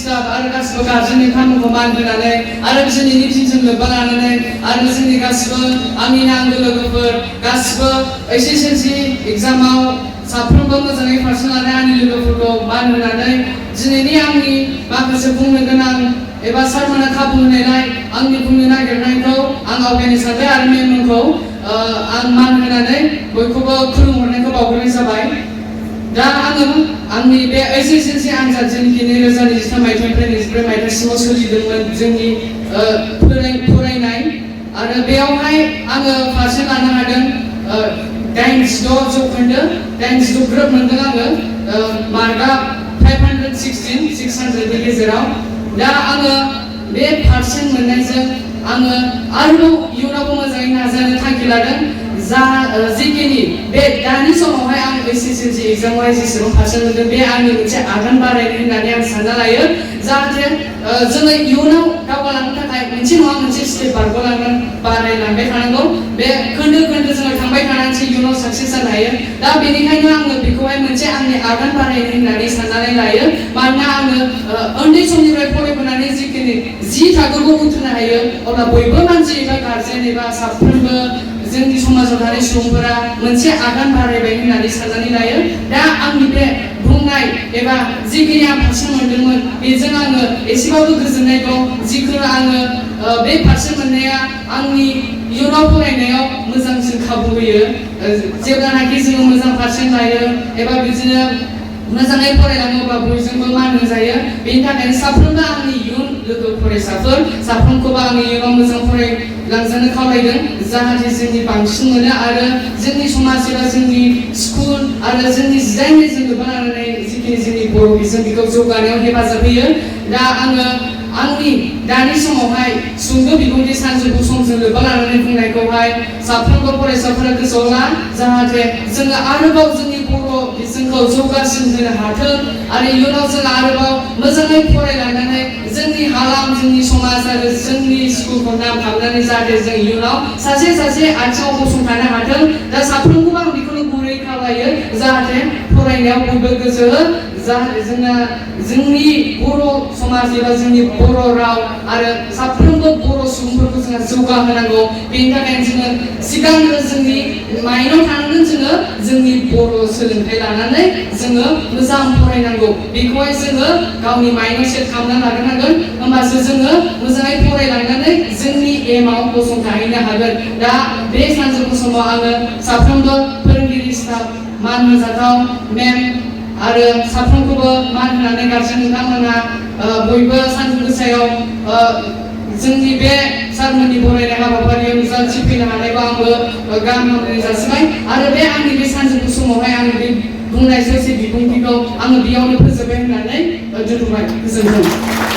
Staff आरो गासिबो गार्जेननि खामानिखौ मान होनानै आरो दिनैनि दिनजों लोब्बा लानानै आरो जोंनि गासिबो आंनिनो आंगो लोगोफोर गासिबो एसएसएलसि एग्जामाव साफ्रोमबो मोजाङै पारसेन्ट लानाय आंनि लोगोफोरखौ मान होनानै दिनैनि आंनि माखासे बुंनो गोनां एबा सारमोना खाबु होनायलाय आंनि बुंनो नागिरनायखौ आं आवगायनो सानबाय आरो मेममोनखौ आं मान होनानै बयखौबो खुलुमहरनायखौ बावग्रोनाय जाबाय। दा आङो आंनि बे एसएसएलसि आनजाद जेनाखि 2023 मायथाइनिफ्राय 24 मायथाइसिमाव सोलिदोंमोन जोंनि फरायनाय आरो बेयावहाय आङो पारसेन्ट लानो हादों 86 जौखोन्दो 86 ग्रोब मोनदों आङो मार्कआ 516 600नि गेजेराव। दा आङो बे पारसेन्ट मोननायजों आङो आरोबाव इयुनावबो मोजाङै नाजानो थांखि लादों जिखिनि बे दानि समावहाय आं एसएसएलसि एग्जामावहाय जेसेबां पारसेन्ट मोनदों बे आंनि मोनसे आगान बारायनाय होननानै आं सानना लायो जाहाथे जोङो इयुनाव दावगालांनो थाखाय मोनसे नङा मोनसे स्टेप बारायलांबाय थानांगौ बे खोन्दो खोन्दो जोङो थांबाय थानानैसो इयुनाव साक्सेस जानो हायो। दा बेनिखायनो आङो बेखौहाय मोनसे आंनि आगान बारायनाय होननानै साननानै लायो मानोना आङो उन्दै समनिफ्राय फरायबोनानै जिखिनि 10 थाखोखौ उथ्रिनो हायो अब्ला बयबो मानसि एबा गार्जेन एबा साफ्रोमबो जोंनि समाजाव थानाय सुबुंफोरा मोनसे आगान बारायबाय होननानै साननानै लायो। दा आंनि बे बुंनाय एबा जिखिनि आं पारसेन्ट मोनदोंमोन बेजों आङो एसेबाबो गोजोननाय दं जिखुनु आङो बे पारसेन्ट मोननाया आंनि इयुनाव फरायनायाव मोजांसिन खाबु होयो जेब्लानाखि जोङो मोजां पारसेन्ट लायो एबा बिदिनो मोजाङै फरायलाङोब्ला बयजोंबो मान होजायो। बेनि थाखायनो साफ्रोमबो आंनि इयुन लोगो फरायसाफोर साफ्रोमखौबो आंनि इयुनाव मोजां फरायलांजानो खावलायदों जाहाथे जोंनि बांसिन मोनो आरो जोंनि समाज एबा जोंनि स्कुल आरो जोंनि जिदाइननिजों लोब्बा लानानै जिखिनि जोंनि बर' बिजों बेखौ जौगानायाव हेफाजाब होयो। दा आङो आंनि दानि समावहाय सुंद' बिबुंथि सानजौफु समजों लोब्बा लानानै बुंनायखौहाय साफ्रोमबो फरायसाफोरा गोसोआव ला जाहाथे जोङो आरोबाव जोंनि बर' बिजोंखौ जौगासिन होनो हाथों आरो इयुनाव जों आरोबाव मोजाङै फरायलांनानै जोंनि हालाम जोंनि समाज आरो जोंनि स्कुलखौ नाम खालामनानै जाहाथे जों इयुनाव सासे आथिङाव गसंथानो हाथों। दा साफ्रोमखौबो आं बेखौनो गुरै खावलायो जाहाथे फरायनायाव बयबो गोसो हो जाहाथे जोंनि बर' समाज एबा जोंनि बर' राव आरो साफ्रोमबो बर' सुबुंफोरखौ जोङो जौगाहोनांगौ। बेनि थाखायनो जोङो सिगांग्रो जोंनि माइन्डआव थानांगोन जोङो जोंनि बर' सोलोंथाइ लानानै जोङो मोजां फरायनांगौ बेखौहाय जोङो गावनि माइन्डआव सेट खालामना लाग्रोनांगोन होमबासो जोङो मोजाङै फरायलांनानै जोंनि एमआव गसंथाहैनो हागोन। दा बे सानजौफु समाव आङो साफ्रोमबो फोरोंगिरि स्टाफ मान होजाथाव मेम आरो साफ्रोमखौबो मान होनानै गार्जेन नोंथांमोनहा बयबो सानजौफु गोसायाव जोंनि बे सारमोननि बरायनाय हाबाफारियाव नुजाथि फैनो हानायखौ आंबो गाहाम हामलायनाय जासिबाय आरो बे आंनि बे सानजौफु समावहाय आंनि बे बुंनाय ससे बिबुंथिखौ आङो बेयावनो फोजोबबाय होननानै दोनथ'बाय। गोजोन्थों।